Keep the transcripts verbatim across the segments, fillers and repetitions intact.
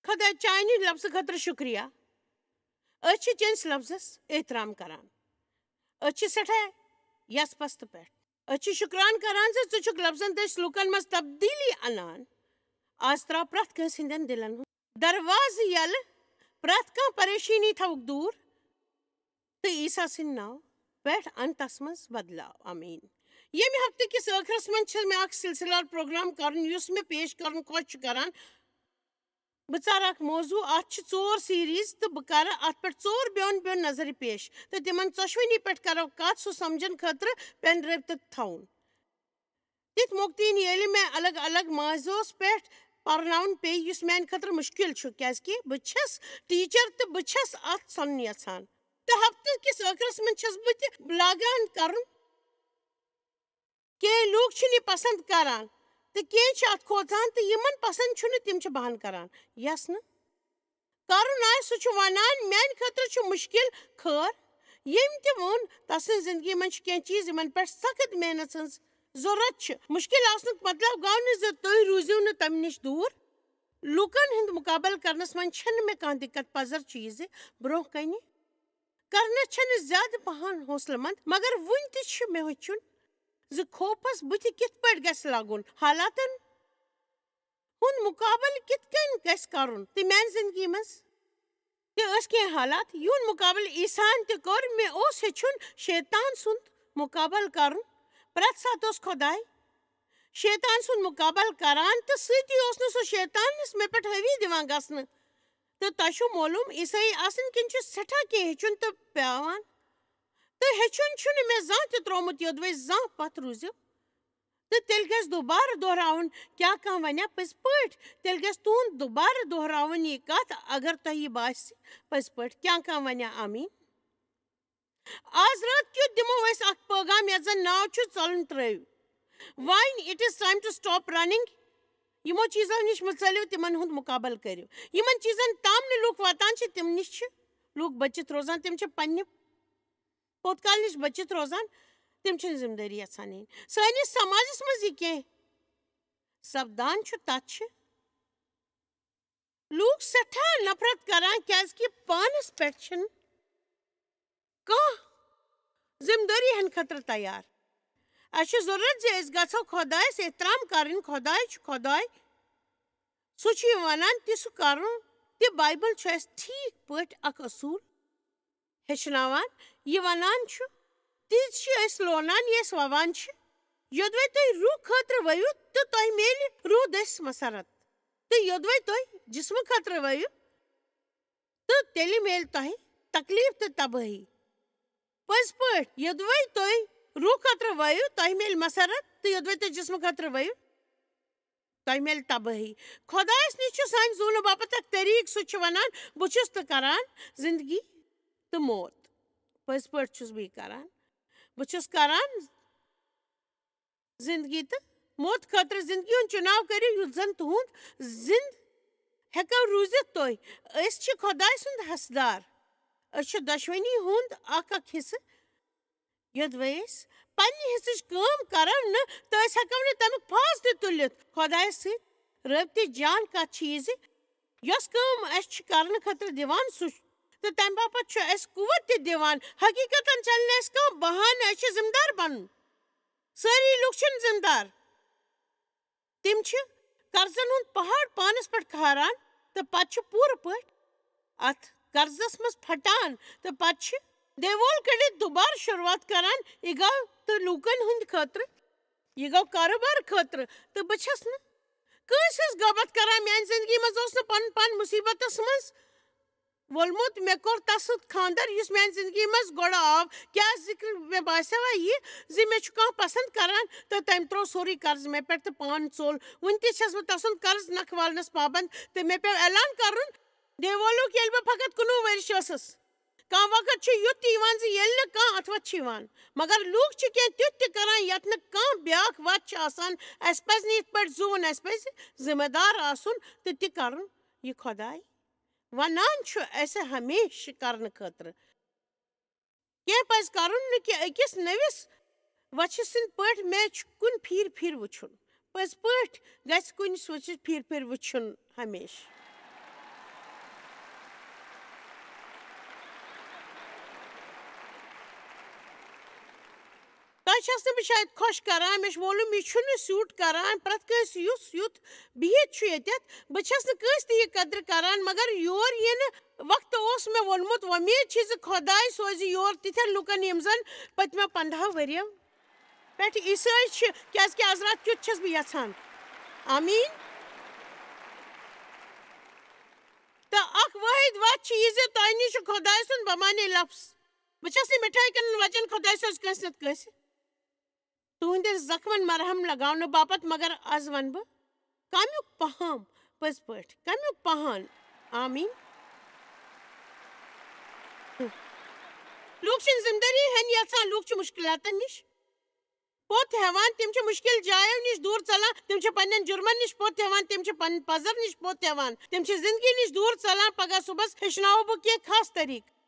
خۄداے، چانہِ لفظہٕ خٲطرٕ شُکریہ۔ أسۍ چھِ چٲنِس لفظس احترام کران۔ أسۍ چھِ سٮ۪ٹھاہ یژھ پژھتہٕ پٮ۪ٹھ۔ أسۍ چھِ شُکران کران زِ ژٕ چھُکھ لفظن تہٕ أسۍ لُکن منٛز تبدیٖلی انان۔ آز تراو پرٛٮ۪تھ کٲنٛسہِ ہٕنٛدٮ۪ن دِلن ہُنٛد دروازٕ یَلہٕ، پرٛٮ۪تھ کانٛہہ پریشٲنی تھاوُکھ دوٗر تہٕ عیسیٰ سٕنٛدِ ناوٕ پٮ۪ٹھ اَن تَس منٛز بدلاو۔ آمیٖن۔ ییٚمہِ ہفتہٕ کِس ٲخرس منٛز چھِ مےٚ اکھ سلسلہٕ پروگرام کرُن، یُس مےٚ پیش کرُن خۄش چھُ کران۔ بہٕ ژارٕ اکھ موضوع، اتھ چھِ ژور سیریز تہٕ بہٕ کرٕ اتھ پٮ۪ٹھ ژور بیوٚن بیوٚن نظرِ پیش تہٕ تِمن ژۄشوٕنی پٮ۪ٹھ کرو کتھ، سُہ سمجھن خٲطرٕ پین رٲبطہٕ تھاوُن۔ تِتھۍ موقعہٕ ییٚلہِ مےٚ الگ الگ موضوعس پٮ۪ٹھ پرناوُن پیٚیہِ، یُس میانہِ خٲطرٕ مُشکِل چھُ، کیازِ کہِ بہٕ چھَس ٹیچر تہٕ بہٕ چھَس اتھ سنُن یژھان۔ تہٕ ہفتہٕ کِس ٲخرس منٛز چھَس بہٕ تہِ لاگان کرُن۔ کینٛہہ لوٗکھ چھِنہٕ یہِ پسند کران تہٕ کینٛہہ چھِ اتھ کھوژان، تہٕ یِمن پسند چھُنہٕ، تِم چھِ بہان کران۔ یس نہٕ کرُن آسہِ، سُہ چھُ ونان، میانہِ خٲطرٕ چھُ مُشکِل۔ خٲر، ییٚمۍ تہِ ووٚن، تسٕنٛز زندگی منٛز چھِ کینٛہہ چیٖز، یِمن پٮ۪ٹھ سخت محنت ہٕنٛز ضرورت چھِ۔ مُشکِل آسنُک مطلب گوٚو نہٕ زِ تُہۍ روٗزِو نہٕ تَمہِ نِش دوٗر۔ لوٗکن ہُنٛد مُقابلہٕ کرنس منٛز چھَنہٕ مےٚ کانٛہہ دِقت پزر، چیٖزِ برٛونٛہہ کنہِ کرنس چھَنہٕ زیادٕ پہن حوصلہٕ مند، مگر وُنہِ تہِ چھُ مےٚ ہیٚچھُن زِ خوفس بُتھِ کِتھ پٲٹھۍ گژھِ لگُن، حالاتن ہُنٛد مُقابلہٕ کِتھ کٔنۍ گژھِ کرُن۔ تہٕ میانہِ زندگی منٛز تہِ ٲسۍ کینٛہہ حالات، یِہُنٛد مُقابلہٕ عیسیٰ ہن تہِ کوٚر۔ مےٚ اوس ہیٚچھُن شیطان سُنٛد مُقابلہٕ کرُن۔ پرٛٮ۪تھ ساتہٕ اوس خۄداے شیطان سُنٛد مُقابلہٕ کران، تہٕ سۭتی اوس نہٕ سُہ شیطانس مےٚ پٮ۪ٹھ حٲوی دِوان گژھنہٕ۔ تہٕ تۄہہِ چھُو معلوم، عیسٲیی آسنہٕ کِنۍ چھُ سٮ۪ٹھاہ کینٛہہ ہیٚچھُن تہٕ پیوان۔ تہٕ ہیٚچھُن چھُنہٕ مےٚ زانٛہہ تہِ ترٛوومُت، یوٚدوَے زانٛہہ پتھ روٗزِو۔ تہٕ تیٚلہِ گژھِ دُبارٕ دۄہراوُن، کیٛاہ کانٛہہ ونیٛا پٔزۍ پٲٹھۍ؟ تیٚلہِ گژھِ تُہُنٛد دُبارٕ دۄہراوُن یہِ کتھ، اگر تۄہہِ یہِ باسہِ پٔزۍ پٲٹھۍ۔ کیٛاہ کانٛہہ ونیٛا آمیٖن؟ آز راتھ کیُتھ دِمو أسۍ اکھ پٲغام یتھ زن ناو چھُ ژلُن ترٲوِو۔ Why it is time to stop running؟ یِمو چیٖزو نِش مہٕ ژٔلِو، تِمن ہُنٛد مُقابلہٕ کٔرِو۔ یِمن چیٖزن تام نہٕ لوٗکھ واتان چھِ، تِم نِش چھِ لوٗکھ بٔچِتھ روزان، تِم چھِ پننہِ پوٚت کالہِ نِش بٔچِتھ روزان، تِم چھِنہٕ ذِمہٕ دٲری یژھان نِنۍ۔ سٲنِس سماجس منٛز یہِ کینٛہہ سپدان چھُ، تتھ چھِ لوٗکھ سٮ۪ٹھاہ نفرت کران، کیازِ کہِ پانس پٮ۪ٹھ چھِنہٕ کانٛہہ ذِمہٕ دٲری ہٮ۪نہٕ خٲطرٕ تیار۔ اَسہِ چھِ ضروٗرت زِ أسۍ گژھو خۄدایس احترام کرٕنۍ۔ خۄداے چھُ خۄداے، سُہ چھُ یہِ ونان تہِ سُہ کرُن۔ تہِ بایبل چھُ اَسہِ ٹھیٖک پٲٹھۍ اکھ اصوٗل ہیٚچھناوان۔ یہِ ونان چھُ، تہِ چھِ أسۍ لونان، یہِ أسۍ ووان چھِ۔ یوٚدوَے تُہۍ روح خٲطرٕ ؤیِو تہٕ تۄہہِ میلہِ روح دٔسۍ مسرت، تہٕ یوٚدوَے تُہۍ جسمہٕ خٲطرٕ ؤیِو، تہٕ تیٚلہِ میلہِ تۄہہِ تکلیف تہٕ تبٲہی۔ پٔزۍ پٲٹھۍ، یوٚدوَے تُہۍ روح خٲطرٕ ؤیِو، تۄہہِ میلہِ مسرت، تہٕ یوٚدوَے تُہۍ جسمہٕ خٲطرٕ ؤیِو، تۄہہِ میلہِ تبٲہی۔ خۄدایَس نِش چھُ سانہِ زوٗنہٕ باپتھ اکھ طریٖقہٕ، سُہ چھُ وَنان، "بہٕ چھُس تہٕ کران زندگی تہٕ موت۔" پٔزۍ پٲٹھۍ چھُس بہٕ یہِ کران۔ بہٕ چھُس کران زندگی تہٕ موت خٲطرٕ زندگی ہُنٛد چُناو کٔرِو، یُتھ زن تُہُنٛد زِنٛدٕ ہٮ۪کو روٗزِتھ تُہۍ۔ أسۍ چھِ خۄداے سُنٛد حسدار۔ أسۍ چھِ دۄشوٕنی ہُنٛد اکھ اکھ حصہٕ۔ یوٚدوَے أسۍ پننہِ حصٕچ کٲم کرو نہٕ، تہٕ أسۍ ہٮ۪کو نہٕ تَمیُک فاز تہِ تُلِتھ۔ خۄدایَس سۭتۍ رٲبطٕچ جان کتھ چھِ یہِ زِ یۄس کٲم اَسہِ چھِ کرنہٕ خٲطرٕ دِوان، سُہ چھُ، تہٕ تَمہِ باپتھ چھُ اَسہِ قوت تہِ دِوان۔ حقیقتاً چلہِ نہٕ اَسہِ کانٛہہ بہانہٕ، أسۍ چھِ ذمہٕ دار بنُن۔ سٲری لوٗکھ چھِنہٕ ذمہٕ دار۔ تِم چھِ قرضن ہُنٛد پہاڑ پانس پٮ۪ٹھ کھاران تہٕ پتہٕ چھِ پوٗرٕ پٲٹھۍ اتھ قرضس منٛز پھٹان تہٕ پتہٕ چھِ دیوال کٔڑِتھ دُبارٕ شروٗعات کران۔ یہِ گوٚو تہٕ لوٗکن ہٕنٛدِ خٲطرٕ، یہِ گوٚو کارٕبار خٲطرٕ۔ تہٕ بہٕ چھَس نہٕ کٲنٛسہِ ہٕنٛز غٲبت کران۔ میانہِ زندگی منٛز اوس نہٕ پنُن پان مُصیبتس منٛز وولمُت۔ مےٚ کوٚر تس سۭتۍ خانٛدر، یُس میانہِ زندگی منٛز گۄڈٕ آو۔ کیٛاہ ذِکرِ مےٚ باسیوا یہِ زِ مےٚ چھُ کانٛہہ پسنٛد کران تہٕ تٔمۍ ترٛوو سورُے قرض مےٚ پٮ۪ٹھ تہٕ پان ژوٚل۔ وُنہِ تہِ چھَس بہٕ تسُنٛد قرض نکھٕ والنس پابنٛد تہٕ مےٚ پیوٚو اعلان کرُن۔ دیوالُک، ییٚلہِ بہٕ فقط کُنوُہ ؤرِش ٲسٕس، کانٛہہ وقت چھُ یُتھ تہِ یِوان زِ ییٚلہِ نہٕ کانٛہہ اتھ وتھ چھُ یِوان، مگر لوٗکھ چھِ کینٛہہ تیُتھ تہِ کران یتھ نہٕ کانٛہہ بیٛاکھ وتھ چھِ آسان۔ اسہِ پزِ نہٕ یِتھ پٲٹھۍ زوٗن، اسہِ پزِ ذمہٕ دار آسُن تہٕ تہِ کرُن یہِ خۄداے ونان چھُ اسہِ ہمیشہٕ کرنہٕ خٲطرٕ۔ کینٛہہ پزِ کرُن نہٕ کہِ أکِس نٔوِس وچھِ سٕنٛدۍ پٲٹھۍ میچ کُنہِ پھیٖرِ پھیٖرِ وٕچھُن۔ پٔزۍ پٲٹھۍ گژھِ کُنہِ سوچہِ پھیٖرِ پھیٖرِ وٕچھُن ہمیشہٕ۔ چھَس نہٕ بہٕ شاید خۄش کران، مےٚ چھُ ووٚنمُت، یہِ چھُنہٕ سیوٗٹ کران، پرٛٮ۪تھ کٲنٛسہِ یُس یُتھ بِہِتھ چھُ ییٚتٮ۪تھ، بہٕ چھَس نہٕ کٲنٛسہِ تہِ یہِ قدٕر کران، مگر یور یِنہٕ وقتہٕ اوس مےٚ ووٚنمُت، وۄمید چھِ زِ خۄداے سوزِ یور تِتھٮ۪ن لوٗکن، یِم زَن پٔتمٮ۪و پنٛداہو ؤرِیو پٮ۪ٹھ عیسٲے چھِ، کیٛازِکہِ از راتھ کیُتھ چھَس بہٕ یَژھان۔ آمیٖن۔ تہٕ اکھ وٲحد وَتھ چھِ یہِ زِ تۄہہِ نِش چھُ خۄداے سُنٛد بمانے لفظ۔ بہٕ چھَس نہٕ مِٹھٲے کٕنَن وَچَن خۄداے سٕنٛز کٲنٛسہِ نَتہٕ کٲنٛسہِ۔ تُہٕنٛدٮ۪ن زخمَن مرہم لگاونہٕ باپتھ، مگر از وَنہٕ بہٕ، کَمیُک پہم، پٔزۍ پٲٹھۍ، کَمیُک پہن؟ آمیٖن۔ لوٗکھ چھِنہٕ ذمہٕ دٲری ہٮ۪نۍ یَژھان، لوٗکھ چھِ مُشکِلاتَن نِش پوٚت ہٮ۪وان، تِم چھِ مُشکِل جایو نِش دوٗر ژَلان، تِم چھِ پنٛنٮ۪ن جُرمَن نِش پوٚت ہٮ۪وان، تِم چھِ پنٛنٮ۪ن پَزَر نِش پوٚت ہٮ۪وان، تِم چھِ زِندگی نِش دوٗر ژَلان۔ پَگاہ صُبحَس ہیٚچھناوو بہٕ کینٛہہ خاص طٔریٖقہٕ۔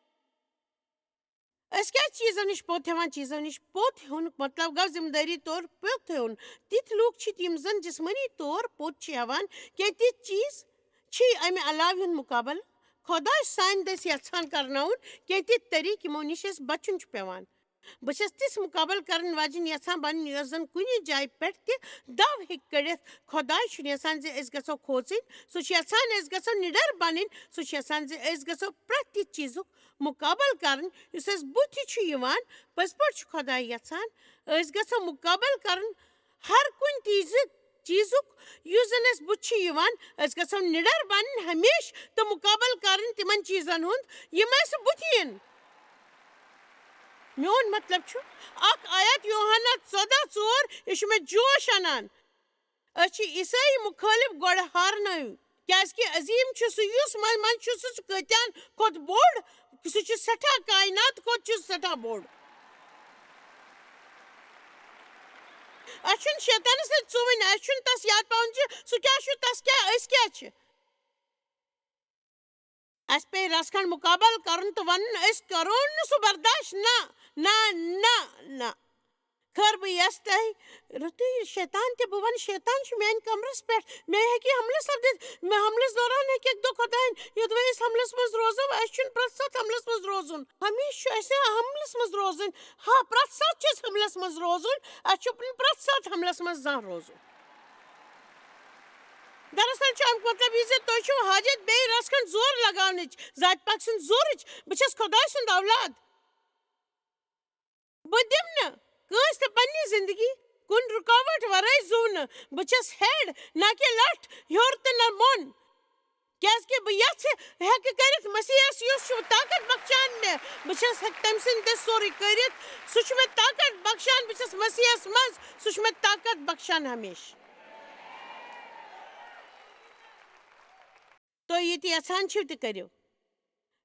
أسۍ کیٛازِ چیٖزو نِش پوٚت ہٮ۪وان؟ چیٖزو نِش پوٚت ہیوٚنُک مطلب گوٚو ذمہٕ دٲری طور پوٚت ہیوٚن۔ تِتھۍ لوٗکھ چھِ، یِم زَن جسمٲنی طور پوٚت چھِ ہٮ۪وان، کینٛہہ تِتھۍ چیٖز چھِ اَمہِ علاوٕ ہُنٛد مُقابلہٕ خۄداے سانہِ دٔسۍ یَژھان کرناوُن، کینٛہہ تِتھۍ طٔریٖقہٕ، یِمو نِش اَسہِ بَچُن چھُ پٮ۪وان۔ بہٕ چھَس تِژھ مُقابلہٕ کرن واجیٚنۍ یَژھان بَنٕنۍ، یۄس زَن کُنہِ جایہِ پٮ۪ٹھ تہِ دَو ہیٚکہِ کٔڑِتھ۔ خۄداے چھُنہٕ یَژھان زِ أسۍ گژھو کھوژٕنۍ، سُہ چھُ یَژھان أسۍ گژھو نِڈر بَنٕنۍ، سُہ چھُ یَژھان زِ أسۍ گژھو پرٛٮ۪تھ تِتھۍ چیٖزُک مُقابلہٕ کرُن، یُس اَسہِ بُتھِ چھُ یِوان۔ پٔزۍ پٲٹھۍ چھُ خۄداے یَژھان أسۍ گژھو مُقابلہٕ کرُن ہر کُنہِ تیٖزِ-، چیٖزُک، یُس زَن اَسہِ بُتھِ چھُ یِوان۔ أسۍ گژھو نِڈر بَنٕنۍ ہمیشہٕ تہٕ مُقابلہٕ کرٕنۍ تِمن چیٖزن ہُنٛد، یِم اَسہِ بُتھِ یِن۔ میون مطلب چھُ، اکھ آیت یوحنا ژۄداہ ژور، یہِ چھُ مےٚ جوش اَنان۔ أسۍ چھِ عیسٲیی مُخٲلِف گۄڈٕ ہارنٲوِو، کیٛازِکہِ عظیٖم چھُ سُہ، یُس منٛز منٛز چھُ سُہ، سُہ کۭتیٛاہن کھۄتہٕ بوٚڑ، سُہ چھُ سٮ۪ٹھاہ، کاینات کھۄتہٕ چھُ سُہ سٮ۪ٹھاہ بوٚڑ۔ اَسہِ چھُنہٕ شیطانَس سۭتۍ ژُوٕنۍ، اَسہِ چھُنہٕ تَس یاد پاوُن زِ سُہ کیٛاہ چھُ، تَس کیٛاہ، أسۍ کیٛاہ چھِ۔ اَسہِ پیٚیہِ رَژھ کھنٛڈ مُقابلہٕ کَرُن تہٕ وَنُن، أسۍ کَرو نہٕ سُہ برداش۔ نہ، نہ، نہ، نہ۔ خٲر، بہٕ یَس تۄہہِ رُتُے شیطان تہِ، بہٕ وَنہٕ، شیطان چھُ میٛانہِ کَمرَس پٮ۪ٹھ، مےٚ ہیٚکہِ حملہٕ سَپدِتھ۔ مےٚ حملَس دوران ہیٚکہِ اَکہِ دۄہ خۄدایَن، یوٚدوَے أسۍ حملَس منٛز روزو، اَسہِ چھُنہٕ پرٛٮ۪تھ ساتہٕ حملَس منٛز روزُن۔ ہمیشہِ چھُ اَسہِ حملَس منٛز روزُن۔ ہا، پرٛٮ۪تھ ساتہٕ چھِ أسۍ حملَس منٛز روزُن، اَسہِ چھُ پرٛٮ۪تھ ساتہٕ حملَس منٛز زانٛہہ روزُن۔ دراصل چھُ اَمیُک مطلب یہِ زِ تۄہہِ چھُو حاجت بیٚیہِ رَژھ کھنٛڈ زور لگاونٕچ، ذاتِ پاک سٕنٛز زورٕچ۔ بہٕ چھَس خۄداے سُنٛد اولاد۔ بہٕ دِمہٕ نہٕ کٲنٛسہِ تہِ پننہِ زندگی کُنہِ رُکاوٹ ورٲے زُونہٕ۔ بہٕ چھَس ہیڈ، نہ کہِ لٹھ، ہیوٚر تہٕ نہ بۄن۔ کیٛازِکہِ بہٕ یژھٕ ہٮ۪کہٕ کٔرِتھ مسیحس، یُس چھُ طاقت بخشان مےٚ۔ بہٕ چھَس ہٮ۪کہٕ تٔمۍ سٕنٛدِ دٔسۍ سورُے کٔرِتھ۔ سُہ چھُ مےٚ طاقت بخشان۔ بہٕ چھَس مسیحس منٛز۔ سُہ چھُ مےٚ طاقت بخشان ہمیشہٕ۔ تُہۍ یہِ تہِ یژھان چھِو تہِ کٔرِو۔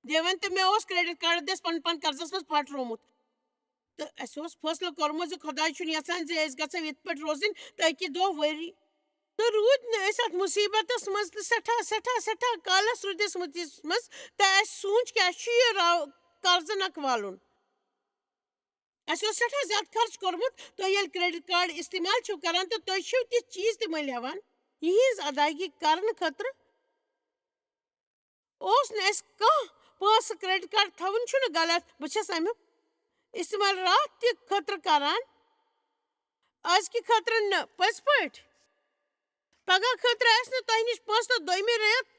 دیوَن تہٕ مےٚ اوس کریڈٹ کارڈ دٔسۍ پنُن پان قرضس منٛز پھٹرومُت۔ تہٕ اَسہِ اوس فٲصلہٕ کوٚرمُت زِ خۄداے چھُنہٕ یَژھان زِ أسۍ گژھو یِتھ پٲٹھۍ روزٕنۍ تہٕ أکِس دۄہ ؤری۔ تہٕ روٗدۍ نہٕ أسۍ اَتھ مُصیٖبتَس منٛز تہٕ سٮ۪ٹھاہ، سٮ۪ٹھاہ، سٮ۪ٹھاہ کالَس روٗدِس مُصیٖبتَس منٛز۔ تہٕ اَسہِ سوٗنٛچ کہِ اَسہِ چھُ یہِ راو-، قرضہٕ نکھٕ والُن۔ اَسہِ اوس سٮ۪ٹھاہ زیادٕ خرٕچ کوٚرمُت۔ تُہۍ ییٚلہِ کریڈٹ کارڈ استعمال چھِو کران تہٕ تُہۍ چھِو تِتھۍ چیٖز تہِ مٔلۍ ہٮ۪وان۔ یِہِنٛز ادایگی کرنہٕ خٲطرٕ اوس نہٕ اَسہِ کانٛہہ پونٛسہٕ۔ کریڈٹ کارڈ تھاوُن چھُنہٕ غلط، بہٕ چھَس اَمیُک استعمال راتھ تہِ خٲطرٕ کران، أزکہِ خٲطرٕ نہٕ۔ پٔزۍ پٲٹھۍ، پگاہ خٲطرٕ آسہِ نہٕ تۄہہِ نِش پونٛسہٕ تہٕ دوٚیمہِ رٮ۪تہٕ۔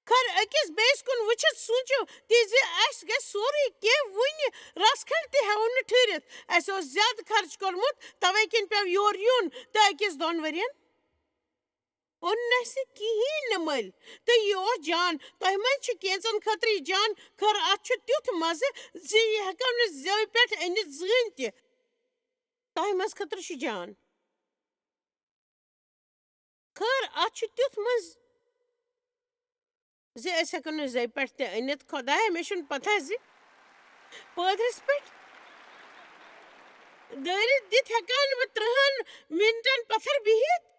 خٲر، أکِس بیٚیِس کُن وٕچھِتھ سوٗنٛچِو تہِ زِ اَسہِ گژھِ سورُے کینٛہہ وُنہِ رَژھ کھنٛڈ تہِ ہٮ۪وو نہٕ ٹھٔہرِتھ۔ اَسہِ اوس زیادٕ خرٕچ کوٚرمُت، تَوَے کِنۍ پیوٚو یور یُن تہٕ أکِس دۄن ؤرِین اوٚن نہٕ اَسہِ کِہیٖنۍ نہٕ مٔلۍ۔ تہٕ یہِ اوس جان۔ تۄہہِ منٛز چھِ کینٛژَن خٲطرٕ یہِ جان۔ خٲر، اَتھ چھُ تیُتھ مَزٕ زِ یہِ ہٮ۪کو نہٕ زیوِ پٮ۪ٹھ أنِتھ زٕہٕنۍ تہِ۔ تۄہہِ منٛز خٲطرٕ چھُ جان۔ خٲر، اَتھ چھُ تیُتھ مَزٕ زِ أسۍ ہٮ۪کو نہٕ زیوِ پٮ۪ٹھ تہِ أنِتھ۔ خۄدایا، مےٚ چھُنہٕ پَتہ زِ پٲدرِس پٮ۪ٹھ دٲرِتھ دِتھ ہٮ۪کان بہٕ ترٛہَن مِنٹَن پَتھر بِہِتھ۔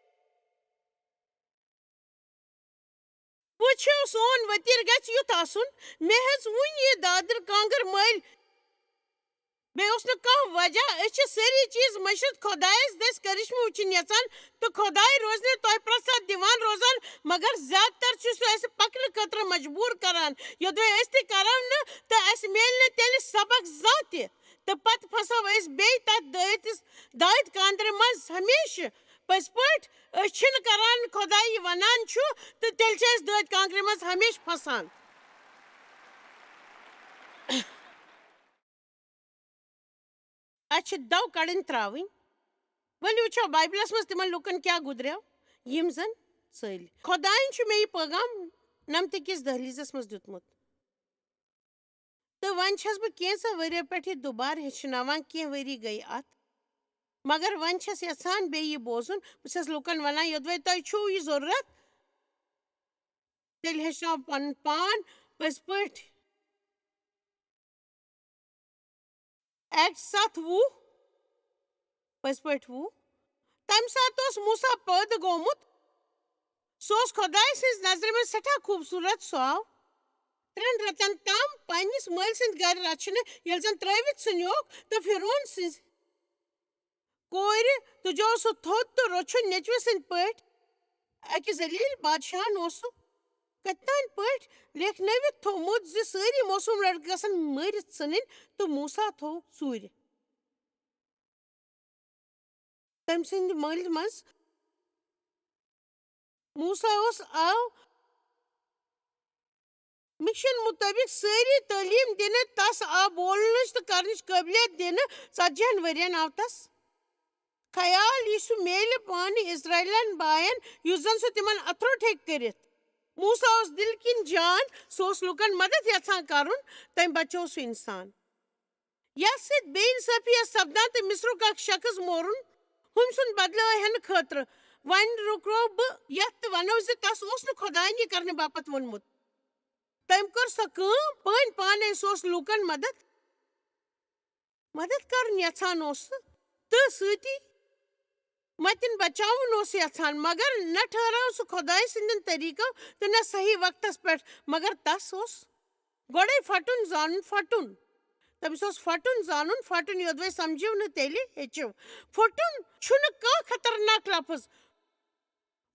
وٕچھِو، سون ؤتیٖر گژھِ یُتھ آسُن۔ مےٚ ہیٚژ وُنہِ یہِ دادٕر کانٛگٕر مٔلۍ۔ بیٚیہِ اوس نہٕ کانٛہہ وجہ۔ أسۍ چھِ سٲری چیٖز مٔشِتھ خۄدایَس دٔسۍ کرشمہٕ وٕچھِنۍ یَژھان، تہٕ خۄداے روزِ نہٕ تۄہہِ پرٛٮ۪تھ ساتہٕ دِوان روزان، مگر زیادٕ تر چھُ سُہ اَسہِ پَکنہٕ خٲطرٕ مجبوٗر کران۔ یوٚدوَے أسۍ تہِ کرو نہٕ، تہٕ اَسہِ میلہِ نہٕ تیٚلہِ سبق زانٛہہ تہِ۔ تہٕ پتہٕ پھسو أسۍ بیٚیہِ تتھ دٲدِس، دٲدۍ کاندرِ منٛز ہمیشہٕ۔ پٔزۍ پٲٹھۍ، أسۍ چھِنہٕ کران خۄداے یہِ ونان چھُ، تہٕ تیٚلہِ چھِ أسۍ دٲدۍ کانٛگرِ منٛز ہمیشہٕ پھسان۔ اَسہِ چھِ دَو کَڑٕنۍ ترٛاوٕنۍ۔ ؤلِو وٕچھو بایبلَس منٛز تِمَن لُکَن کیٛاہ گُزریو، یِم زَن ژٔلۍ۔ خۄدایَن چھُ مےٚ یہِ پٲغام نَمتہٕ کِس دٔہلیٖزَس منٛز دیُتمُت۔ تہٕ وۄنۍ چھَس بہٕ کینٛژھا ؤرِیو پٮ۪ٹھ یہِ دُبارٕ ہیٚچھناوان، کینٛہہ ؤری گٔے اَتھ۔ مگر وۄنۍ چھَس یَژھان بیٚیہِ یہِ بوزُن۔ بہٕ چھَس لُکَن وَنان، یوٚدوَے تۄہہِ چھُو یہِ ضروٗرت، تیٚلہِ ہیٚچھناو پَنُن پان پٔزۍ پٲٹھۍ۔ ایکٹ ستھ وُہ، پٔزۍ پٲٹھۍ وُہ۔ تَمہِ ساتہٕ اوس موسیٰ پٲدٕ گوٚمُت۔ سُہ اوس خۄداے سٕنٛزِ نظرِ منٛز سٮ۪ٹھاہ خوٗبصوٗرت۔ سُہ آو ترٛٮ۪ن رٮ۪تن تام پننِس مٲلۍ سٕنٛدِ گرِ رچھنہٕ، ییٚلہِ زن ترٲوِتھ سُہ نیوکھ تہٕ فرعون سٕنٛزِ کورِ تُجو سُہ تھوٚد تہٕ روٚچھُن نیٚچوِ سٕنٛدۍ پٲٹھۍ۔ اَکہِ ذلیل بادشاہن اوس سُہ کتھِ تام پٲٹھۍ لیکھنٲوِتھ تھوٚومُت زِ سٲری معصوٗم لڑکہٕ گژھن مٲرِتھ ژھٕنٕنۍ، تہٕ موسیٰ تھوٚو ژوٗرِ۔ تٔمۍ سٕنٛدِ مٲلۍ منٛز موسیٰ اوس، آو مِشن مُطٲبِق سٲری تعلیٖم دِنہٕ، تس آو بولنٕچ تہٕ کرنٕچ قٲبلیت دِنہٕ۔ ژتجی ہن ؤرین آو تس خیال، یہِ سُہ میلہِ پانہٕ اسرائیلن باین، یُس زن سُہ تِمن اتھروٹ ہیٚکہِ کٔرِتھ۔ موسیٰ اوس دِلہٕ کِنۍ جان، سُہ اوس لُکن مدد یژھان کرُن، تٔمۍ بچوو سُہ انسان۔ یتھ سۭتۍ بے انصٲفی ٲس سپدان تہٕ مصرُک اکھ شخص مورُن ہُمۍ سُنٛد بدلہٕ ہٮ۪نہٕ خٲطرٕ۔ وۄنۍ رُکرو بہٕ یتھ تہٕ ونو زِ تس اوس نہٕ خۄداین یہِ کرنہٕ باپتھ ووٚنمُت۔ تٔمۍ کٔر سۄ کٲم پٲنۍ پانے، سُہ اوس لوٗکن مدد، مدد کرُن یژھان اوس سُہ، تہٕ سۭتی متٮ۪ن بچاوُن اوس یژھان، مگر نہ ٹھہراو سُہ خۄداے سٕنٛدٮ۪ن طریٖقو تہٕ نہ صحیح وقتس پٮ۪ٹھ۔ مگر تس اوس گۄڈے پھٹُن زانُن پھٹُن۔ تٔمِس اوس پھٹُن زانُن پھٹُن، یوٚدوَے سمجھِو نہٕ تیٚلہِ ہیٚچھِو۔ پھٹُن چھُنہٕ کانٛہہ خطرناک لفظ۔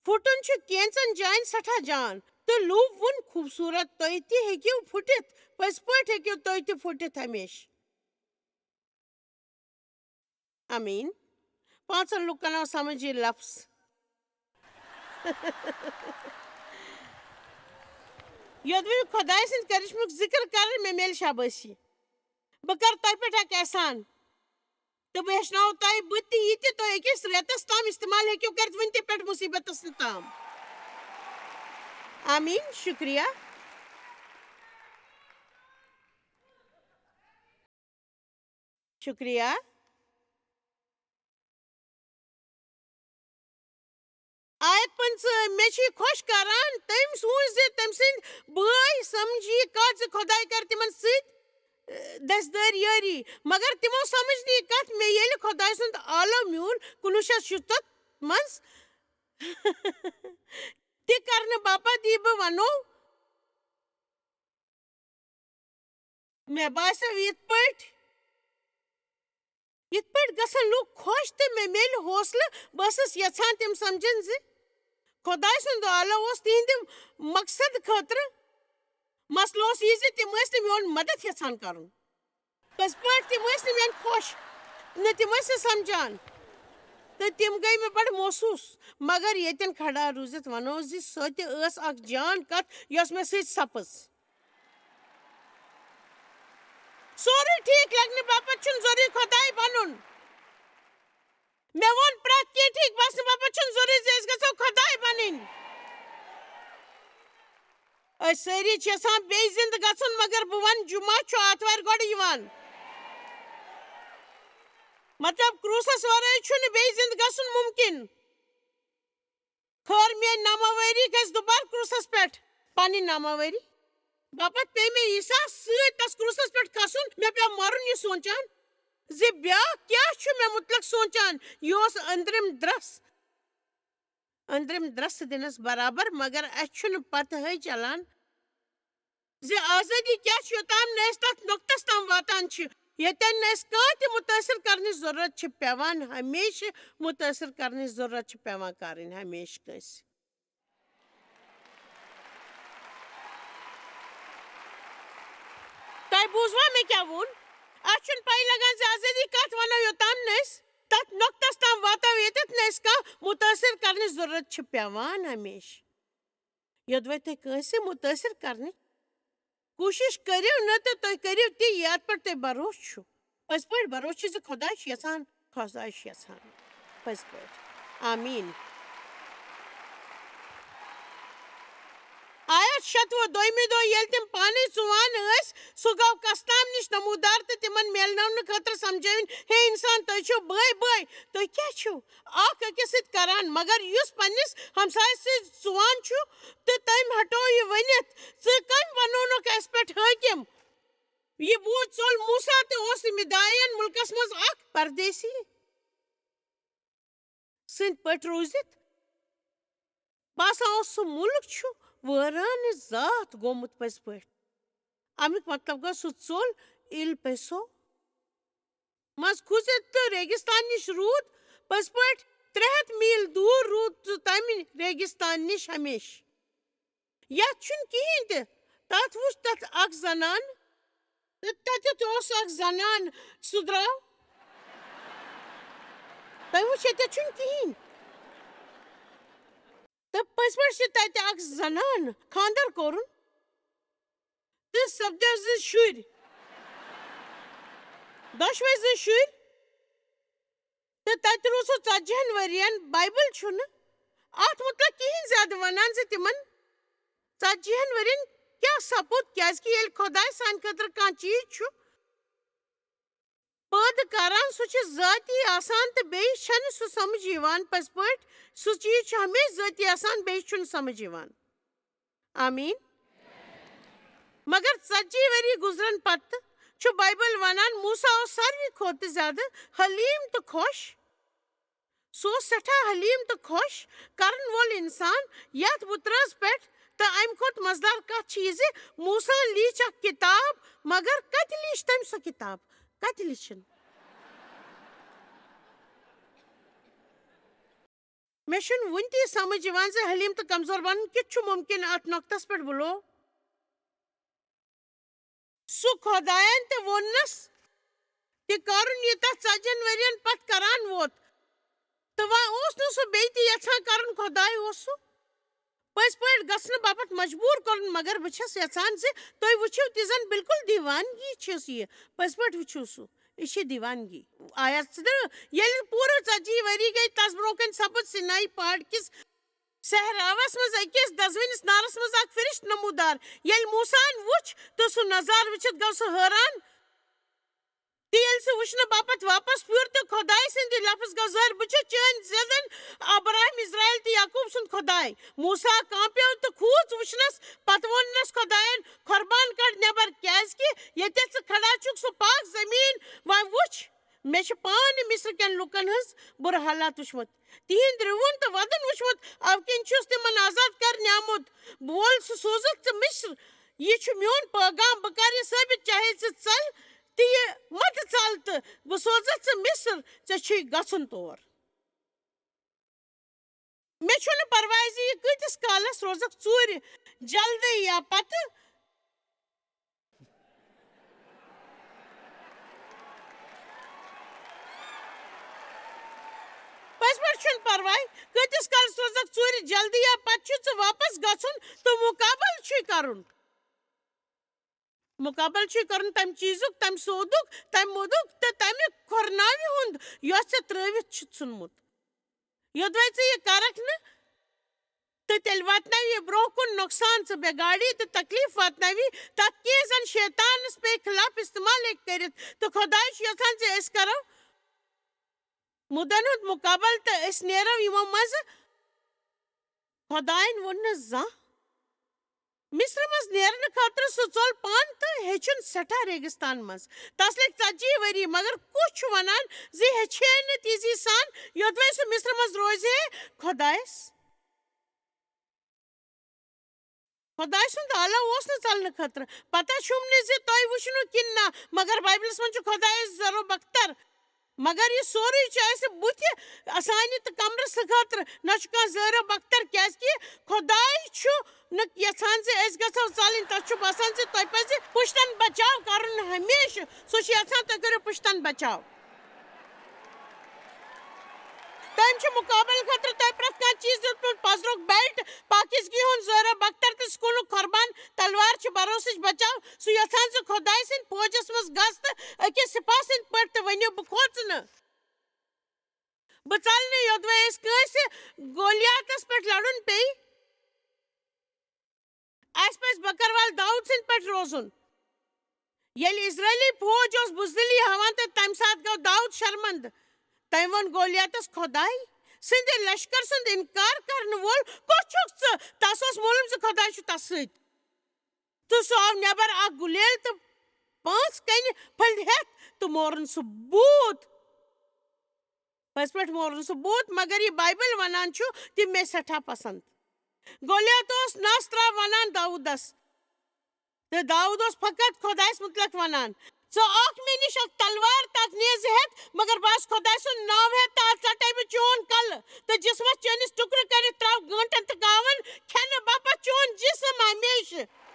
پھُٹُن چھُ کینٛژن جاین سٮ۪ٹھاہ جان۔ تہٕ لوٗب ووٚن خوٗبصوٗرت، تُہۍ تہِ ہیٚکِو پھُٹِتھ، پٔزۍ پٲٹھۍ ہیٚکِو تُہۍ تہِ پھُٹِتھ ہمیشہٕ۔ آمیٖن۔ پانٛژن لُکن آو سمجھ یہِ لفظ۔ یوٚدوَے خۄداے سٕنٛدِ کرشمُک ذِکر کرٕ، مےٚ میلہِ شابٲشی۔ بہٕ کرٕ تۄہہِ پٮ۪ٹھ اکھ احسان۔ تہٕ بہٕ ہیٚچھناوو تۄہہِ بہٕ تہِ یہِ تہِ تُہۍ أکِس رٮ۪تس تام استعمال ہیٚکِو کٔرِتھ، وُنہِ تہِ پٮ۪ٹھ مُصیٖبتس تام۔ آمیٖن۔ شُکریہ۔ شُکریہ۔ آیت پٕنٛژٕہ، مےٚ چھِ یہِ خۄش کران، تٔمۍ سوٗنچ زِ تٔمۍ سٕنٛدۍ بٲے سمجھ یہِ کتھ زِ خۄداے کرِ تِمن سۭتۍ، اے، دسہِ دٲرۍ یٲری، مگر تِمو سمجھ نہٕ یہِ کتھ، مےٚ ییٚلہِ خۄداے سُنٛد آلو میوٗل کُنوُہ شیٚتھ شُستتھ منٛز تہِ کرنہٕ باپتھ یہِ بہٕ ونو۔ مےٚ باسیو یِتھ پٲٹھۍ، یِتھ پٲٹھۍ گژھن لوٗکھ خۄش تہٕ مےٚ میلہِ حوصلہٕ۔ بہٕ ٲسٕس یژھان تِم سمجھن زِ خۄداے سُنٛد آلو اوس تِہنٛدِ مقصد خٲطرٕ۔ مسلہٕ اوس یہِ زِ تِم ٲسۍ نہٕ میون مدد یژھان کرُن۔ پٔزۍ پٲٹھۍ تِم ٲسۍ نہٕ میٲنۍ خۄش، نہ تِم ٲسۍ نہٕ سمجھان۔ تہٕ تِم گٔے مےٚ بڑٕ محسوٗس۔ مگر ییٚتٮ۪ن کھڑا روٗزِتھ ونو زِ سۄ تہِ ٲس اکھ جان کتھ یۄس مےٚ سۭتۍ سپٕز۔ سورُے ٹھیٖک لگنہٕ باپتھ چھُنہٕ ضروٗری خۄداے بنُن۔ مےٚ ووٚن پرٛٮ۪تھ کینٛہہ ٹھیٖک باسنہٕ باپتھ چھُنہٕ ضروٗری زِ أسۍ گژھو خۄداے بنٕنۍ۔ أسۍ سٲری چھِ یژھان بیٚیہِ زِندٕ گژھُن، مگر بہٕ ونہٕ، جمعہ چھُ آتھوارِ گۄڈٕ یِوان۔ مطلب، کرٛوٗسس ورٲے چھُنہٕ بیٚیہِ زِندٕ گژھُن مُمکِن۔ خٲر، میٲنۍ ناماوٲری گژھِ دُبارٕ کرٛوٗسس پٮ۪ٹھ۔ پنٕنۍ ناماوٲری باپتھ پیٚیہِ مےٚ عیسیٰ سۭتۍ تس کرٛوٗسس پٮ۪ٹھ کھسُن۔ مےٚ پیوٚو مرُن یہِ سونچان زِ بیاکھ کیٛاہ چھُ مےٚ مُتعلق سونچان۔ یہِ اوس أنٛدرِم درس، أنٛدرِم درس دِنس برابر، مگر اسہِ چھُنہٕ پتہٕے چلان زِ آزٲدی کیٛاہ چھُ، یوٚتام نہٕ أسۍ تتھ نۄقطس تام واتان چھِ، ییٚتٮ۪ن نہٕ أسۍ کانٛہہ تہِ مُتٲثر کرنٕچ ضروٗرت چھِ پٮ۪وان۔ ہمیشہٕ مُتٲثر کرنٕچ ضروٗرت چھِ پٮ۪وان کرٕنۍ، ہمیشہٕ کٲنٛسہِ۔ تۄہہِ بوٗزوا مےٚ کیٛاہ ووٚن؟ اَسہِ چھُنہٕ پَے لَگان زِ آزٲدی کَتھ وَنو، یوٚتام نہٕ أسۍ تَتھ نۄقطَس تام واتو، ییٚتٮ۪تھ نہٕ اَسہِ کانٛہہ مُتٲثِر کَرنٕچ ضروٗرت چھِ پٮ۪وان ہمیشہِ۔ یوٚدوَے تُہۍ کٲنٛسہِ مُتٲثِر کَرنٕچ کوٗشِش کٔرِو نہٕ، تہٕ تُہۍ کٔرِو تی، یَتھ پٮ۪ٹھ تۄہہِ بھروسہٕ چھُ۔ پٔزۍ پٲٹھۍ بھروسہٕ چھُ زِ خۄداے چھُ یَژھان، خۄداے چھُ یَژھان۔ پٔزۍ پٲٹھۍ۔ آمیٖن۔ آیت شَتوُہ، دوٚیمہِ دۄہ ییٚلہِ تِم پانَے ژُوان ٲسۍ، سُہ گوٚو کستام نِش نمودار تہٕ تِمن میلناونہٕ خٲطرٕ سمجھٲوِن، ہے انسان، تُہۍ چھِو بٲے بٲے، تُہۍ کیٛاہ چھِو اکھ أکِس سۭتۍ کران؟ مگر یُس پننِس ہمسایس سۭتۍ ژُوان چھُ تہٕ تٔمۍ ہٹوو یہِ ؤنِتھ، ژٕ کٔمۍ بنوونکھ اَسہِ پٮ۪ٹھ حٲکِم؟ یہِ بوٗز ژوٚل موسیٰ تہٕ اوس مِدیان مُلکس منٛز اکھ پردیسی سٕنٛدۍ پٲٹھۍ روٗزِتھ۔ باسان اوس، سُہ مُلک چھُ وٲران ذات گوٚمُت پٔزۍ پٲٹھۍ۔ اَمیُک مطلب گوٚو، سُہ ژوٚل ایل پیسو منٛز کھوٗژِتھ تہٕ ریگِستان نِش روٗد پٔزۍ پٲٹھۍ ترٛےٚ ہَتھ میٖل دوٗر روٗد سُہ تَمہِ ریگِستان نِش ہمیشہٕ۔ یَتھ چھُنہٕ کِہیٖنۍ تہِ۔ تَتھ وُچھ تَتھ اَکھ زنان۔ تہٕ تَتٮ۪تھ اوس اَکھ زنان، سُہ درٛاو۔ تۄہہِ وُچھ، ییٚتٮ۪تھ چھُنہٕ کِہیٖنۍ۔ تہٕ پٔزۍ پٲٹھۍ چھِ تَتہِ اَکھ زنان، خانٛدر کوٚرُن۔ تہٕ سپدیو زٕ شُرۍ۔ دۄشوے زٕ شُرۍ۔ تہٕ تَتہِ روٗز سُہ ژتجی ہَن ؤرین۔ بایبل چھُنہٕ اَتھ مُتعلق کِہیٖنۍ زیادٕ وَنان زِ تِمن ژتجی ہَن ؤرین کیٛاہ سپُد، کیٛازِکہِ ییٚلہِ خۄداے سانہِ خٲطرٕ کانٛہہ چیٖز چھُ پٲدٕ کران، سُہ چھُ ذٲتی آسان تہٕ بیٚیہِ چھَنہٕ سُہ سمجھ یِوان پٔزۍ پٲٹھۍ۔ سُہ چیٖز چھُ ہمیشہِ ذٲتی آسان، بیٚیہِ چھُنہٕ سمجھ یِوان۔ آمیٖن۔ مگر ژتجی ؤری گُزرن پتہٕ چھُ بایبل ونان، موسیٰ اوس ساروی کھۄتہٕ زیادٕ حلیٖم تہٕ خۄش۔ سُہ اوس سٮ۪ٹھاہ حلیٖم تہٕ خۄش کرن وول انسان یتھ بُترٲژ پٮ۪ٹھ، تہٕ امہِ کھۄتہٕ مزٕدار کتھ چھِ یہِ زِ موسیٰ ہن لیٖچھ اکھ کتاب، مگر کتہِ لیٖچھ تٔمۍ سۄ کتاب؟ کتہِ لیٖچھِن؟ مےٚ چھُنہٕ وُنہِ تہِ یہِ سمجھ یِوان زِ حلیٖم تہٕ کمزور بنُن کِتھ چھُ مُمکِن۔ اتھ نۄقطس پٮ۪ٹھ بُلو سُہ خۄداین تہِ ووٚننس تہِ کرُن، یہِ تتھ ژتجی ہَن ؤرین پتہٕ کران ووت۔ تہٕ وۄنۍ اوس نہٕ سُہ بیٚیہِ تہِ یژھان کرُن، خۄداے اوس سُہ پٔزۍ پٲٹھۍ گژھنہٕ باپتھ مجبوٗر کوٚرُن، مگر بہٕ چھَس یژھان زِ تُہۍ وٕچھِو تہِ زن بالکل دیوانگی چھِس یہِ۔ پٔزۍ پٲٹھۍ وٕچھِو سُہ، یہِ چھِ دیوانگی۔ آیت زٕ، ییٚلہِ پوٗرٕ ژتجی ؤری گٔے، تس برونٛہہ کنہِ سپُد سِنائی پہاڑ کِس صحراوس منٛز أکِس دزوٕنِس نارس منٛز اکھ فرشتہٕ نمودار۔ ییٚلہِ موسیٰ ہن وُچھ تہٕ سُہ نظارٕ وٕچھِتھ گوٚو سُہ حٲران۔ تہٕ ییٚلہِ سُہ وٕچھنہٕ باپتھ واپس پھیوٗر تہٕ خۄداے سٕنٛدِ لفظ گوٚو ظٲہِر، "بہٕ چھُس چٲنۍ زٮ۪دن ابراہیم، اسرائیل تہٕ یعقوب سُنٛد خۄداے۔" موسیٰ کانٛپیو تہٕ کھوٗژ وٕچھنس۔ پتہٕ ووٚننس خۄداین، "قۄربان کڑ نٮ۪بر، کیازِ کہِ ییٚتٮ۪تھ ژٕ کھڑا چھُکھ، سُہ پاک زٔمیٖن۔ وۄنۍ وٕچھ، مےٚ چھِ پانہٕ مصر کٮ۪ن لوٗکن ہٕنٛز بُرٕ حالات وٕچھمٕژ۔ تِہنٛدۍ رِوُن تہٕ ودُن وٕچھمُت، اَوٕ کِنۍ چھُس تِمن آزاد کرنہِ آمُت۔ بہٕ وول سُہ سوزُتھ ژٕ مصر۔ یہِ چھُ میون پٲغام، بہٕ کرٕ یہِ ثٲبت، چاہے ژٕ ژل تہٕ یہِ مت ژل تہٕ بہٕ سوزتھ ژٕ مصر، ژےٚ چھُے گژھُن تور۔ مےٚ چھُنہٕ پرواے زِ یہِ کۭتِس کالس روزکھ ژوٗرِ، جلدی یا پتہٕ۔" پٔزۍ پٲٹھۍ چھُنہٕ پرواے، کۭتِس کالس روزکھ ژوٗرِ، جلدی یا پتہٕ چھُ ژٕ واپس گژھُن تہٕ مُقابلہٕ چھُے کرُن۔ مُقابلہٕ چھُے کرُن تمہِ چیٖزُک، تمہِ سودُک، تمہِ مُدُک تہٕ تمہِ کھۄرناوِ ہُنٛد، یۄس ژےٚ ترٲوِتھ چھُتھ ژھُنمُت۔ یوٚدوَے ژٕ یہِ کرکھ نہٕ، تہٕ تیٚلہِ واتناوِ یہِ برٛونٛہہ کُن نۄقصان، ژٕ بٮ۪گاڑی تہٕ تکلیف واتناوِ تتھ کینٛہہ زن شیطانس پے خلاف استعمال ہیٚکہِ کٔرِتھ۔ تہٕ خۄداے چھُ یژھان زِ أسۍ کرو مُدن ہُنٛد مُقابلہٕ تہٕ أسۍ نیرو یِمو منٛزٕ۔ خۄداین ووٚن نہٕ زانٛہہ مصرِ منٛز نیرنہٕ خٲطرٕ سُہ ژوٚل پانہٕ تہٕ ہیٚچھُن سٮ۪ٹھاہ ریگِستان منٛز۔ تس لٔگۍ ژتجی ؤری، مگر کُس چھُ ونان زِ ہیٚچھِ ہے نہٕ تیزی سان، یوٚدوَے سُہ مصرِ منٛز روزِ ہے خۄدایس؟ خۄداے سُنٛد آلو اوس نہٕ ژلنہٕ خٲطرٕ۔ پتہ چھُم نہٕ زِ تۄہہِ وٕچھنو کِنہٕ نہ، مگر بایبلس منٛز چھُ خۄدایس زرو بختر مگر یہِ سورُے چھُ اَسہِ بُتھِ سانہِ تہٕ کمرس خٲطرٕ، نہ چھُ کانٛہہ زٲرو بختر، کیازِ کہِ خۄداے چھُ نہٕ یژھان زِ أسۍ گژھو ژلٕنۍ۔ تۄہہِ چھُ باسان زِ تۄہہِ پزِ پُشتن بچاو کرُن ہمیشہٕ، سُہ چھُ یژھان تُہۍ کٔرِو پُشتن بچاو۔ تٔمۍ چھُ مُقابلہٕ خٲطرٕ تۄہہِ پرٛٮ۪تھ کانٛہہ چیٖز دیُتمُت، پزرُک بیلٹ، پاکیزگی ہُنٛد زٲرو بختر تہٕ سکوٗلُک قۄربان، تلوار چھِ بھروسٕچ بچاو۔ سُہ یژھان زِ خۄداے سٕنٛدِ فوجس منٛز گژھ تہٕ أکِس سپاہ سٕنٛدۍ پٲٹھۍ تہٕ ؤنِو، "بہٕ کھوژٕ نہٕ۔" بہٕ ژلہٕ نہٕ، یوٚدوَے أسۍ کٲنٛسہِ گولیاتس پٮ۪ٹھ لڑُن پیٚیہِ۔ اَسہِ پَزِ بکروال داؤد سٕنٛدۍ پٲٹھۍ روزُن۔ ییٚلہِ اسرائیلی فوج اوس بزدلی ہاوان تہٕ تَمہِ ساتہٕ گوٚو داؤد شرمندٕ۔ تٔمۍ ووٚن گولیاتس، "خۄداے سٕنٛدِ لشکر سُنٛد انکار کرن وول کُس چھُکھ ژٕ؟" تس اوس معلوم زِ خۄداے چھُ تس سۭتۍ۔ تہٕ سُہ آو نٮ۪بر اکھ گُلیل تہٕ پانٛژھ کنہِ پھٔلۍ ہٮ۪تھ تہٕ مورُن سُہ بوٗت۔ پٔزۍ پٲٹھۍ مورُن سُہ بوٗت، مگر یہِ بایبل ونان چھُ تہِ مےٚ سٮ۪ٹھاہ پسند۔ گولیات اوس نس ترٛاو ونان داوٗدس، تہٕ داوٗد اوس فقط خۄدایس مُتعلق ونان، "ژٕ آکھ مےٚ نِش اکھ تلوار تہٕ اکھ نیزٕ ہٮ۪تھ، مگر بہٕ آس خۄداے سُنٛد ناو ہٮ۪تھ تہٕ اتھ ژٹے بہٕ چون کلہٕ تہٕ جسمس چٲنِس ٹُکرٕ کٔرِتھ ترٛاو گٲنٹن تہٕ کاون کھٮ۪نہٕ باپتھ چون جسم ہمیشہٕ۔"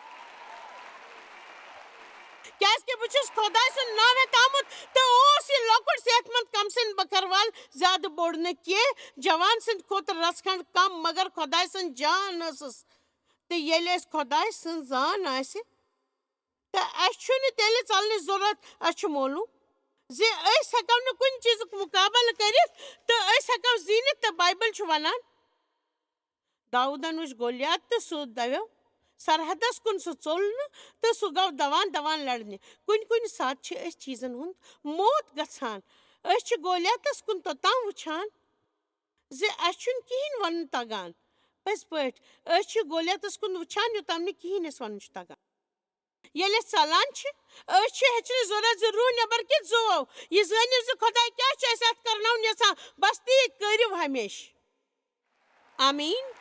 کیازِ کہِ بہٕ چھُس خۄداے سُنٛد ناو ہٮ۪تھ آمُت، تہٕ اوس یہِ لۄکُٹ صحت مند کم سٕنٛدۍ بکروال زیادٕ بوٚڑ نہٕ کینٛہہ، جوان سٕنٛدِ کھۄتہٕ رژھ کھنٛڈ کم، مگر خۄداے سٕنٛز جان ٲسٕس۔ تہٕ ییٚلہِ اَسہِ خۄداے سٕنٛز زان آسہِ، تہٕ اَسہِ چھُنہٕ تیٚلہِ ژلنٕچ ضروٗرت، اَسہِ چھُ معلوم زِ أسۍ ہٮ۪کو نہٕ کُنہِ چیٖزُک مُقابلہٕ کٔرِتھ تہٕ أسۍ ہٮ۪کو زیٖنِتھ۔ تہٕ بایبل چھُ وَنان، داوٗدن وُچھ گولیات تہٕ سُہ دویو سرحدس کُن، سُہ ژوٚل نہٕ تہٕ سُہ گوٚو دوان دوان لڑنہِ۔ کُنہِ کُنہِ ساتہٕ چھِ أسۍ چیٖزن ہُنٛد موت گژھان۔ أسۍ چھِ گولیاتس کُن توٚتام وُچھان زِ اَسہِ چھُنہٕ کِہیٖنۍ وَنُن تَگان۔ پٔزۍ پٲٹھۍ، أسۍ چھِ گولیاتس کُن وُچھان، یوٚتام نہٕ کِہیٖنۍ اَسہِ وَنُن چھُ تَگان۔ ییٚلہِ أسۍ ژَلان چھِ، أسۍ چھِ ہیٚچھنٕچ ضروٗرت زِ روح نٮ۪بر کِتھ زُوو۔ یہِ زٲنِو زِ خۄداے کیٛاہ چھُ اَسہِ اَتھ کرناوُن یَژھان۔ بس تی کٔرِو ہمیشہٕ۔ آمیٖن۔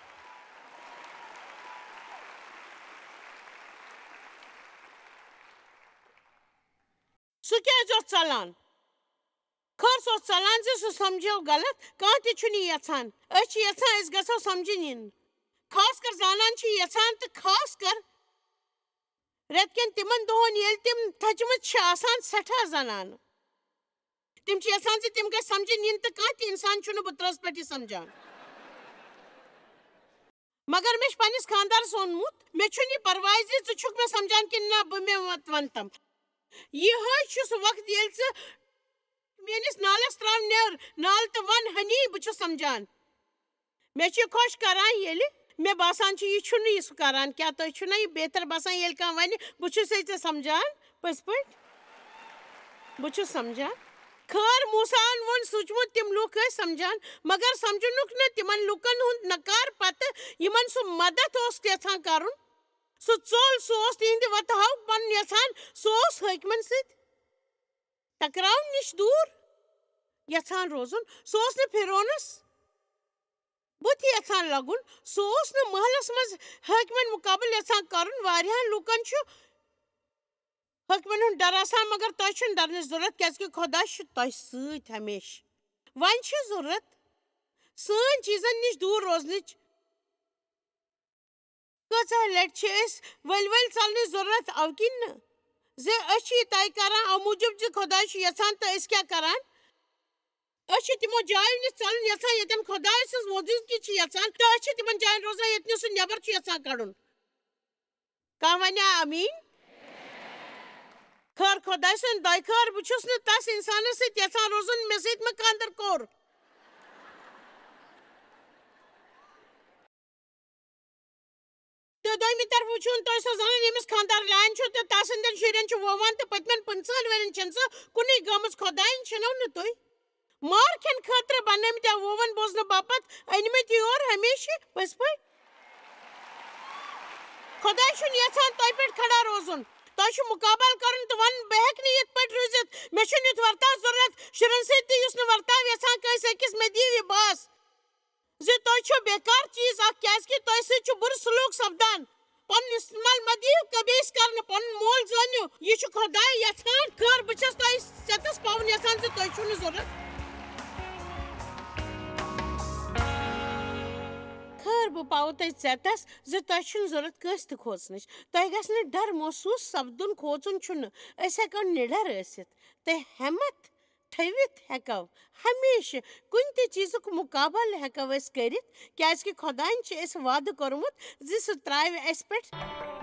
سُہ کیٛازِ اوس ژَلان؟ خٲر، سُہ اوس ژَلان زِ سُہ سمجھیو غلط۔ کانٛہہ تہِ چھُنہٕ یہِ یَژھان۔ أسۍ چھِ یَژھان أسۍ گژھو سمجھِنۍ یِنۍ۔ خاص کر زانان چھِ یَژھان تہٕ خاص کر رٮ۪تہٕ کٮ۪ن تِمن دۄہن، ییٚلہِ تِم تھٔچمٕژ چھِ آسان سٮ۪ٹھاہ زنانہٕ۔ تِم چھِ یَژھان زِ تِم گژھِ سمجھِنۍ یِنۍ تہٕ کانٛہہ تہِ اِنسان چھُنہٕ بُترَس پٮ۪ٹھ یہِ سمجھان۔ مگر مےٚ چھُ پننِس خانٛدارس ووٚنمُت، مےٚ چھُنہٕ یہِ پرواے زِ ژٕ چھُکھ مےٚ سمجھان کِنہٕ نہ، بہٕ مےٚ وَت-، وَنہٕ تَم۔ یِہوٚے چھُ سُہ وقت، ییٚلہِ ژٕ میٲنِس نالَس ترٛاو نیٚر، نال، تہٕ وَن، "ہنی، بہٕ چھُس سمجھان۔" مےٚ چھُ یہِ خۄش کران، ییٚلہِ مےٚ باسان چھُ، یہِ چھُنہٕ یہِ سُہ کران۔ کیٛاہ تۄہہِ چھُنہ یہِ بہتر باسان، ییٚلہِ کانٛہہ وَنہِ، "بہٕ چھُسے ژےٚ سمجھان"؟ پٔزۍ پٲٹھۍ، بہٕ چھُس سمجھان۔ خٲر، موسیٰ ہن ووٚن سوٗنٛچمُت، تِم لوٗکھ ٲسۍ سمجھان، مگر سمجھنُک نہٕ۔ تِمن لوٗکن ہُنٛد نکار پتہٕ، یِمن سُہ مدد اوس یژھان کرُن، سُہ ژوٚل، سُہ اوس تِہنٛدِ وتہٕ ہاوُک بنُن یژھان، سُہ اوس حٲکمن سۭتۍ ٹکراو نِش دوٗر یژھان روزُن۔ سُہ اوس نہٕ فرعونس بُتھ یژھان لگُن۔ سُہ اوس نہٕ محلس منٛز حٲکمن مُقابلہٕ یژھان کرُن۔ واریاہن لوٗکن چھُ حٲکمن ہُنٛد ڈر آسان، مگر تۄہہِ چھُنہٕ ڈرنٕچ ضروٗرت، کیازِ کہِ خۄدا چھُ تۄہہِ سۭتۍ ہمیشہٕ۔ وۄنۍ چھِ ضروٗرت سٲنۍ چیٖزن نِش دوٗر روزنٕچ۔ کۭژاہ لٹہِ چھِ أسۍ ؤلۍ ؤلۍ ژلنٕچ ضروٗرت، اَوٕ کِنۍ نہٕ زِ أسۍ چھِ یہِ طے کران اَمہِ موٗجوٗب زِ خۄداے چھُ یژھان، تہٕ أسۍ کیٛاہ کران؟ أسۍ چھِ تِمو جایو نِش ژلُن یژھان، ییٚتٮ۪ن خۄداے سٕنٛز موجوٗدگی چھِ یژھان، تہٕ أسۍ چھِ تِمن جاین روزان، ییٚتہِ نہٕ سُہ نٮ۪بر چھُ یژھان کڑُن۔ کانٛہہ ونیا آمیٖن؟ خٲر، خۄداے سٕنٛدۍ دۄیہِ خٲر، بہٕ چھُس نہٕ تس اِنسانس سۭتۍ یژھان روزُن، مےٚ سۭتۍ مےٚ خانٛدر کوٚر۔ تہٕ دوٚیمہِ طرفہٕ وٕچھِو تۄہہِ سۄ زنان، ییٚمِس خانٛدار لین چھُ تہٕ تسٕنٛدٮ۪ن شُرٮ۪ن چھُ ووان، تہٕ پٔتمٮ۪ن پٕنٛژٕہن ؤرین چھَنہٕ سۄ کُنُے گٔمٕژ۔ خۄدایَن چھِنو نہٕ تُہۍ مار کھٮ۪ن خٲطرٕ بنٲومٕتۍ یا وووَن بوزنہٕ باپتھ أنۍمٕتۍ یور ہمیشہٕ؟ پٔزۍ پٲٹھۍ، خۄداے چھُنہٕ یژھان تۄہہِ پٮ۪ٹھ کھڑا روزُن۔ تۄہہِ چھُ مُقابلہٕ کرُن تہٕ وَنُن، "بہٕ ہٮ۪کہٕ نہٕ یِتھ پٲٹھۍ روٗزِتھ۔ مےٚ چھُنہٕ یُتھ ورتاو ضروٗرت شُرٮ۪ن سۭتۍ تہِ، یُس نہٕ ورتاو یژھان کٲنٛسہِ أکِس۔ مےٚ دِیِو یہِ باس زِ تُہۍ چھِو بیکار چیٖز اکھ، کیازِ کہِ تۄہہِ سۭتۍ چھُ بُرٕ سلوک سپدان۔" پنُن استعمال مہ دِیِو کبیس کرنہٕ، پنُن مول زٲنِو، یہِ چھُ خۄداے یژھان۔ خٲر، بہٕ چھَس تۄہہِ ژٮ۪تَس پاوُن یژھان زِ تۄہہِ چھُو نہٕ ضوٚرَتھ۔ خٲر، بہٕ پاوٕ تۄہہِ ژٮ۪تَس زِ تۄہہِ چھُنہٕ ضوٚرَتھ کٲنٛسہِ تہِ کھوژنٕچ۔ تۄہہِ گژھِ نہٕ ڈر محسوٗس سپدُن، کھوژُن چھُنہٕ۔ أسۍ ہٮ۪کو نِڈر ٲسِتھ تہٕ ہٮ۪متھ تھٲوِتھ ہٮ۪کو۔ ہمیشہٕ کُنہِ تہِ چیٖزُک مُقابلہٕ ہٮ۪کو أسۍ کٔرِتھ، کیٛازِکہِ خۄدایَن چھُ اَسہِ وعدٕ کوٚرمُت زِ سُہ ترٛاوِ اَسہِ پٮ۪ٹھ۔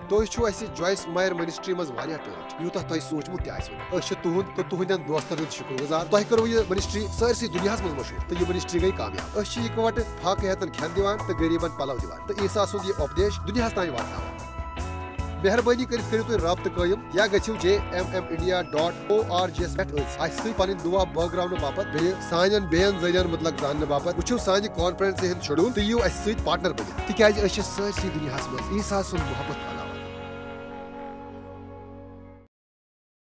تُہۍ چھِو اَسہِ جویِس مایر منسٹری منٛز واریاہ ٹٲٹھۍ، یوٗتاہ تۄہہِ سوٗنٛچمُت تہِ آسِوٕ نہٕ۔ أسۍ چھِ تُہُنٛد تہٕ تُہٕنٛدٮ۪ن دوستن ہُنٛد شُکر گُزار۔ تۄہہِ کٔروٕ یہِ منسٹری سٲرسٕے دُنیاہَس منٛز مشہوٗر تہٕ یہِ منسٹری گٔے کامیاب۔ أسۍ چھِ یِکوَٹہٕ فاقہٕ ہیتن کھٮ۪ن دِوان تہٕ غریٖبن پلو دِوان تہٕ عیسیٰ سُنٛد یہِ اُپدیش دُنیاہَس تام واتناوان۔ مہربٲنی کٔرِتھ کٔرِو تُہۍ رابطہٕ قٲیِم یا گٔژھِو J M M India dot O R G یَس پٮ۪ٹھ أسۍ اَسہِ سۭتۍ پنٕنۍ دُعا بٲگراونہٕ باپتھ، بیٚیہِ سانٮ۪ن بیٚین ذٔریعن مُتعلق زاننہٕ باپتھ۔ وٕچھِو سانہِ کانفرنسہِ ہُنٛد شیڈول تہٕ یِیِو اَسہِ سۭتۍ پارٹنر بٔنِتھ، تِکیٛازِ أسۍ چھِ سٲرسٕے دُنیاہَس منٛز عیسیٰ سُنٛد محبت پھٔہلاوان۔